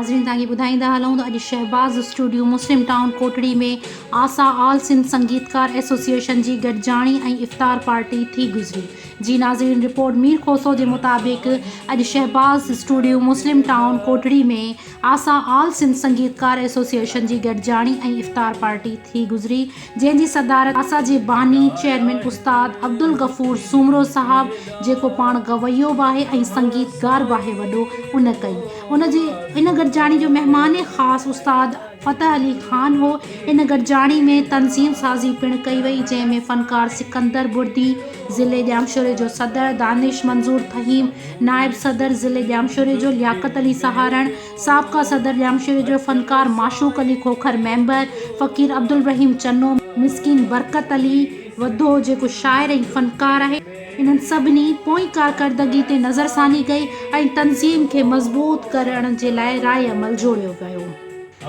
ناظرين توهان کي ٻڌائيندا هلون ته اڄ Shahbaz studio Muslim town Kotri ۾ آسا آل سنڌ سنگيتڪار ايسوسيئيشن جي گڏجاڻي ۽ افطار پارٽي ٿي گذري جي ناظرين رپورٽ مير کوسو جي مطابق اڄ شهباز اسٽوڊيو مسلم ٽائون ڪوٽڙي ۾ آسا آل سنڌ سنگيتڪار ايسوسيئيشن جي گڏجاڻي ۽ افطار پارٽي ٿي گذري جنهن جي صدارت آسا جي باني چيئرمين استاد عبدالغفور سومرو صاحب جيڪو پاڻ گويو به آهي ۽ سنگيتڪار به آهي وڏو ان ڪئي ان جي ان گڏجاڻي جو مهمان خاص استاد فتح علي خان هو. ان گڏجاڻي ۾ تنظيم سازي پڻ ڪئي وئي، جنهن ۾ فنڪار سڪندر بڙدي، ضلعي ڄامشوري جو صدر، دانش منظور ٿهيم، نائب صدر ضلعي ڄامشوري جو، لياقت علي سهارڻ، سابقه صدر ڄامشوري جو، فنڪار معشوق علي کوکر ميمبر، فقير عبدالرحيم چنو، مسڪين برڪت علي وڌو جيڪو شاعر ۽ فنڪار آهي. انهن سڀني پوئين ڪارڪردگي تي نظرثاني ڪئي ۽ تنظيم کي مضبوط ڪرڻ جي لاء راء عمل جوڙيو ويو.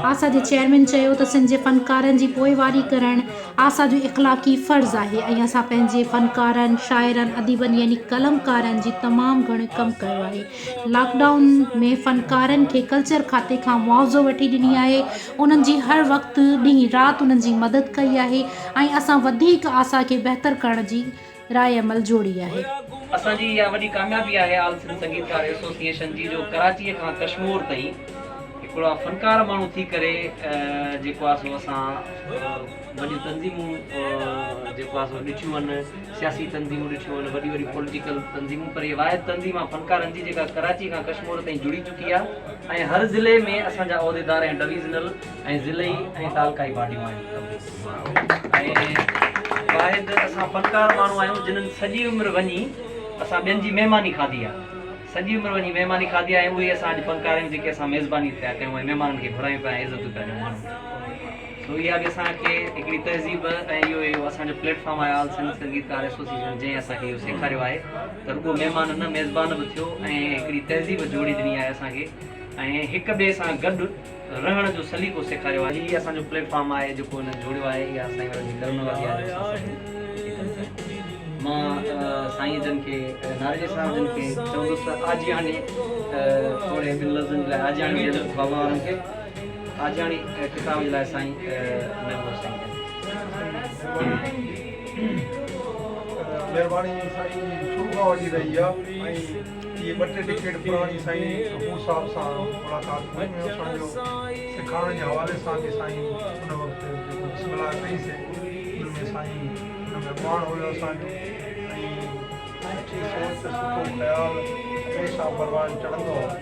آسا جي چيئرمين چيو ته سنڌ جي فنڪارن جي پوئواري ڪرڻ آسا جو اخلاقي فرض آهي ۽ اسان پنهنجي فنڪارن، شاعرن، اديبن يعني قلمڪارن جي تمام گهڻو ڪم ڪيو آهي. لاڪ ڊائون ۾ فنڪارن کي ڪلچر کاتي کان معاوضو وٺي ڏني آهي، انهن جي هر وقت ڏينهن رات انهن جي مدد ڪئي آهي ۽ اسان وڌيڪ آسا کي بهتر ڪرڻ جي راء عمل جوڙي آهي. اسان جي اها وڏي ڪاميابي آهي آل سنڌ سنگيتڪار ايسوسيئيشن جي جو ڪراچيء کان ڪشمور تائين هڪڙا فنڪار ماڻهو ٿي ڪري جيڪو آهي سو اسان وڏيون تنظيمون جيڪو آهي سو ڏٺيون آهن سياسي تنظيمون ڏٺيون آهن وڏيون وڏيون پوليٽيڪل تنظيمون پر هي واحد تنظيم آهي فنڪارن جي جيڪا ڪراچي کان ڪشمور تائين جڙي چڪي آهي ۽ هر ضلعي ۾ اسان جا عهديدار ۽ ڊويزنل ۽ ضلعي ۽ تعلقائي باڊيون آهن ۽ واحد اسان فنڪار ماڻهو آهيون جنھن سڄي عمر وڃي اسان ٻين جي مهماني کاڌي آهي سڄي عمر وڃي مهماني کاڌي آهي ۽ اهي اسان اڄ فنڪار آهيون جيڪي اسان ميزباني پيا ڪيون ۽ مهمانن کي گهرايون پيا ۽ عزتون پيا ڏيون ماڻهن کي سو اها به اسان کي هڪڙي تهذيب ۽ اهو اهو اسان جو پليٽ فارم آهي آل سنڌ سنگيتڪار ايسوسيئيشن جنهن اسان کي اهو سيکاريو آهي ته رڳو مهمان نه ميزبان به ٿيو ۽ هڪڙي تهذيب جوڙي ڏني آهي اسان کي ۽ هڪ ٻئي سان گڏ رهڻ جو سليقو سيکاريو آهي. هي اسان جو پليٽ فارم آهي جيڪو هنن جوڙيو آهي اها سائين وارن جي ڪرم نوازي آهي جو اسان سڀ هتي گڏ ٿيا آهيون. مان سائين جن کي ناريجي صاحب جن کي چوندس ته آجياڻي ٿوري ٻن لفظن جي لاء آجياڻي ڏين بابا وارن کي آجياڻي ڪتاب جي لاء سائين محبوب سائين جن. مهرباني سائين جي شروع کان وٺي رهي آهي ۽ اهي ٻه ٽي ڊڪيڊ پراڻي سائين غفور صاحب سان ملاقات هئي ۽ اسان جو سيکارڻ جي حوالي سان به سائين ان وقت جيڪو بسم الله ڪئي سي ان ۾ سائين ان ۾ اڳواڻ هيو اسان جو ۽ سٺي سوچ سٺو خيال هميشه پروان چڙهندو آهي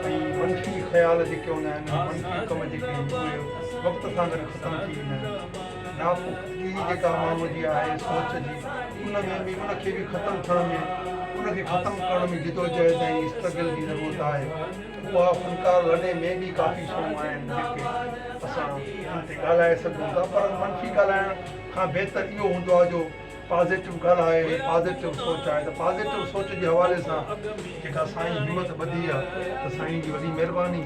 ۽ منفي خيال جيڪي هوندا آهن منفي ڪم جيڪي آهن اهي وقت سان گڏ ختم ٿي ويندا آهن. ناپختگي جيڪا ماڻهوء جي آهي سوچ جي ان ۾ به ان کي به ختم ٿيڻ ۾ ان کي ختم ڪرڻ ۾ جدوجهد ۽ اسٽرگل جي ضرورت آهي ته اها فنڪار لڏي ۾ به ڪافي شيون آهن جيڪي اسان ان تي ڳالهائي سگهون ٿا پر منفي ڳالهائڻ کان بهتر اهو هوندو آهي جو پازيٽو ڳالهائي ۽ پازيٽو سوچ آهي ته پازيٽو سوچ جي حوالي سان جيڪا سائين همت ٻڌي آهي ته سائين جي وڏي مهرباني.